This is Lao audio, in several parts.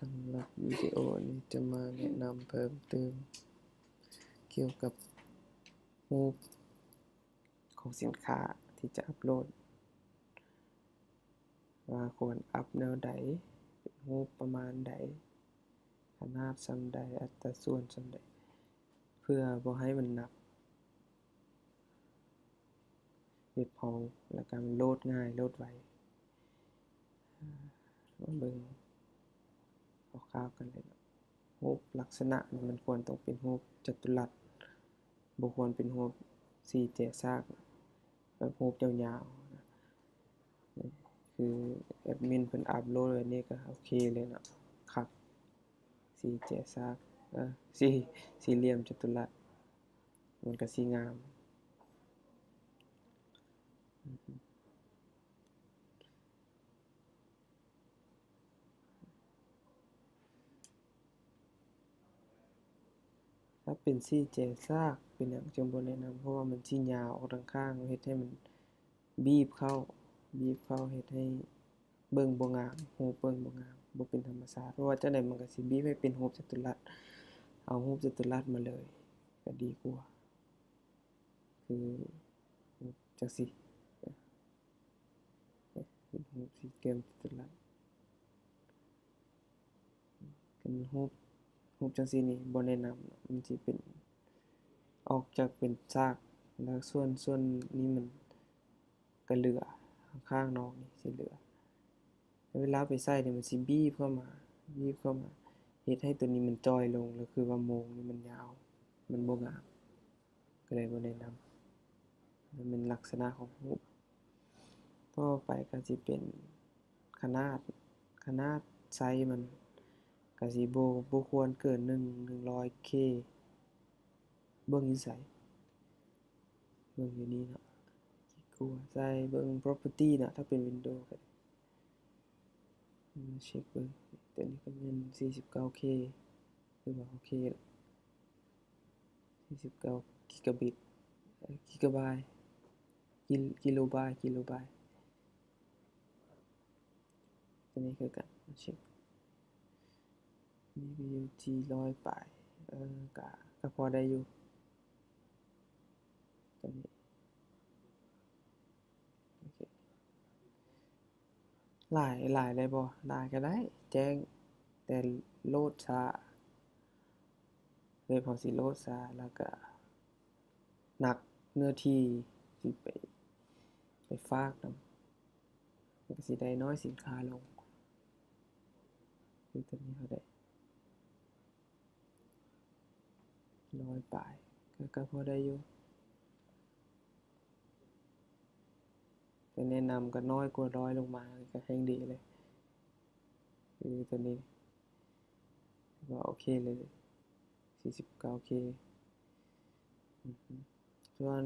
ສຳລັບວິດີໂອນີ້ຈະມາແນະນຳເພີ່ມເຕີມກ່ຽວກັບຮູບຂອງສິນຄ້າທີ່ຈະອັບໂຫຼດ ວ່າຄວນອັບແນວໃດ, ເປັນຮູບປະມານໃດ, ຂະໜາດສ່ຳໃດ, ອັດຕາສ່ວນສ່ຳໃດ ເພື່ອບໍ່ໃຫ້ມັນໜັກ ເວັບເຮົາ ແລ້ວກະມັນໂຫຼດງ່າຍ ໂຫຼດໄວ. ມາເບິ່ງຄ່າວໆກັນເລີຍເນາະ. ຮູບລັກສະນະນີ້ມັນຄວນຕ້ອງເປັນຮູບຈັດຕຸລັດ, ບໍ່ຄວນເປັນຮູບສີ່ແຈສາກ ແບບຮູບຍາວໆນະ. ຄືແອັດມິນເພິ່ນອັບໂຫຼດໄວ້ນີ້ກໍໂອເຄເລີຍເນາະ, ຄັກ ສີ່ແຈສາກ ເອີ ສີ່ ສີ່ຫຼ່ຽມຈັດຕຸລັດ ມັນກໍຊິງາມ. ຖ້າເປັນສີ່ແຈສາກ ເປັນຫຍັງຈຶ່ງບໍ່ແນະນຳ? ເພາະວ່າມັນຊິຍາວອອກທາງຂ້າງ ເຮັດໃຫ້ມັນບີບເຂົ້າ ບີບເຂົ້າ ເຮັດໃຫ້ເບິ່ງບໍ່ງາມ ຮູບເບິ່ງບໍ່ງາມ ບໍ່ເປັນທຳມະຊາດ. ເພາະວ່າຈັ່ງໃດມັນກໍຊິບີບໃຫ້ເປັນຮູບຈັດຕຸລັດ ເອົາຮູບຈັດຕຸລັດມາເລີຍກໍດີກວ່າ ຄືຮູບຈັ່ງຊີ້ ເປັນຮູບສີ່ຫຼ່ຽມຈັດຕຸລັດ. ຄັນຮູບ ຮູບຈັ່ງຊີ້ນີ້ບໍ່ແນະນຳ, ມັນຊິເປັນ ອອກຈາກເປັນສາກ ແລ້ວສ່ວນ ສ່ວນນີ້ມັນກະເຫຼືອ ຂ້າງນອກນີ້ຊິເຫຼືອ. ແລ້ວເວລາໄປໃສ່ນີ້ມັນຊິບີບເຂົ້າມາ ບີບເຂົ້າມາ ເຮັດໃຫ້ໂຕນີ້ມັນຈ່ອຍລົງ ແລ້ວຄືວ່າໂມງນີ້ມັນຍາວ ມັນບໍ່ງາມ. ກໍເລີຍບໍ່ແນະນຳ. ມັນເປັນລັກສະນະຂອງຮູບ. ຕໍ່ໄປກໍຊິເປັນຂະໜາດ, ຂະໜາດໄຊມັນກໍຊິບໍ່ ບໍ່ຄວນເກີນໜຶ່ງ ໜຶ່ງຮ້ອຍເຄ. ເບິ່ງຢູ່ໃສ? ເບິ່ງຢູ່ນີ້ເນາະ. ຄລິກຂວາໃສ່ ເບິ່ງ property ເນາະ ຖ້າເປັນ Windows ກໍໄດ້. ມາເຊັກເບິ່ງ ຕົວນີ້ກໍແມ່ນສີ່ສິບເກົ້າເຄ ຖືວ່າໂອເຄລະ. ສີ່ສິບເກົ້າກິກະບິດ ເອີ ກິກະບາຍ ກິ ກິໂລບາຍ ກິໂລບາຍ. ຕົວນີ້ຄືກັນ ມາເຊັກ ນີ້ກໍຢູ່ທີ່ຮ້ອຍປາຍ ເອີ ກະ ກະພໍໄດ້ຢູ່ ຕົວນີ້. ໂອເຄ ຫຼາຍ ຫຼາຍໄດ້ບໍ່? ຫຼາຍກໍໄດ້ ແຈ້ງ ແຕ່ໂຫຼດຊ້າ ເວັບເຮົາຊິໂຫຼດຊ້າ ແລ້ວກໍໜັກເນື້ອທີ່ທີ່ໄປ ໄປຝາກນຳ ມັນກໍຊິໄດ້ນ້ອຍສິນຄ້າລົງ. ຄືຕົວນີ້ເຮົາໄດ້ ຮ້ອຍປາຍ ກໍ ກໍພໍໄດ້ຢູ່ ແຕ່ແນະນຳກໍນ້ອຍກວ່າຮ້ອຍລົງມາ ກໍແຮ່ງດີເລີຍ. ຄືຕົວນີ້ ຖືວ່າໂອເຄເລີຍ ສີ່ສິບເກົ້າເຄ. ອືຮຶ ສ່ວນ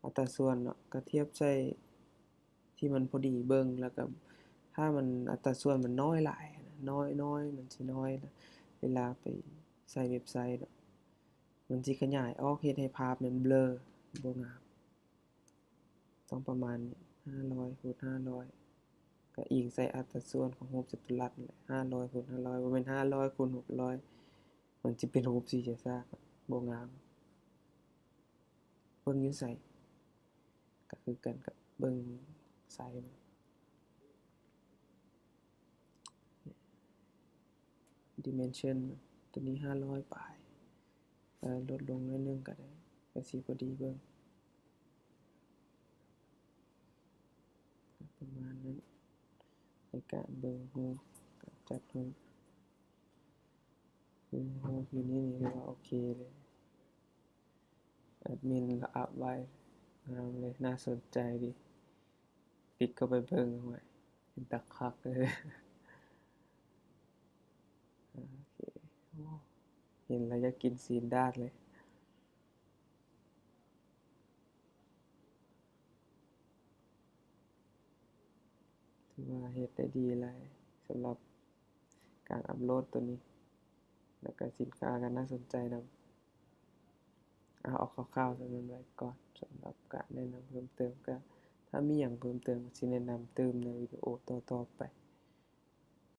ອັດຕາສ່ວນເນາະ ກໍທຽບໃສ່ທີ່ມັນພໍດີເບິ່ງ ແລ້ວກໍຖ້າມັນ ອັດຕາສ່ວນມັນນ້ອຍຫຼາຍນະ ນ້ອຍ ນ້ອຍ ມັນຊິນ້ອຍນະ ເວລາໄປໃສ່ເວັບໄຊເນາະ ມັນຊິຂະຫຍາຍອອກ ເຮັດໃຫ້ພາບນັ້ນເບລີ ບໍ່ງາມ. ຕ້ອງປະມານຫ້າຮ້ອຍຄູນຫ້າຮ້ອຍ ກໍອີງໃສ່ອັດຕາສ່ວນຂອງຮູບຈັດຕຸລັດນັ້ນແຫຼະ ຫ້າຮ້ອຍຄູນຫ້າຮ້ອຍ ບໍ່ແມ່ນຫ້າຮ້ອຍຄູນຫົກຮ້ອຍ ມັນຊິເປັນຮູບສີ່ແຈສາກ ບໍ່ງາມ. ເບິ່ງຢູ່ໃສ? ກໍຄືກັນກັບເບິ່ງໄຊມັນ dimension ຕົວນີ້ຫ້າຮ້ອຍປາຍ ເອີ ລົດລົງໜ້ອຍໜຶ່ງກໍໄດ້ ກໍຊິພໍດີເບິ່ງ ປະມານນັ້ນ. ໃນການເບິ່ງຮູບ ການຈັດຮູບ ຄືຮູບຢູ່ນີ້ນີ້ຖືວ່າໂອເຄເລີຍ ແອັດມິນລະອັບໄວ້ ງາມເລີຍ ໜ້າສົນໃຈດີ. ປິດເຂົ້າໄປເບິ່ງ ໂອ້ຍ ເປັນຕາຄັກເລີຍ. ໂອເຄ ໂອ້ ເຫັນແລ້ວຢາກກິນຊີ້ນດາດເລີຍ. ຖືວ່າເຮັດໄດ້ດີຫຼາຍສຳລັບການອັບໂຫຼດຕົວນີ້ ແລ້ວກະສິນຄ້າກໍໜ້າສົນໃຈນຳ. ເອົາ ເອົາຄ່າວໆສ່ຳນັ້ນໄວ້ກ່ອນ ສຳລັບການແນະນຳເພີ່ມເຕີມ. ກໍຖ້າມີຫຍັງເພີ່ມເຕີມ ກໍຊິແນະນຳຕື່ມໃນວິດີໂອຕໍ່ໆໄປ.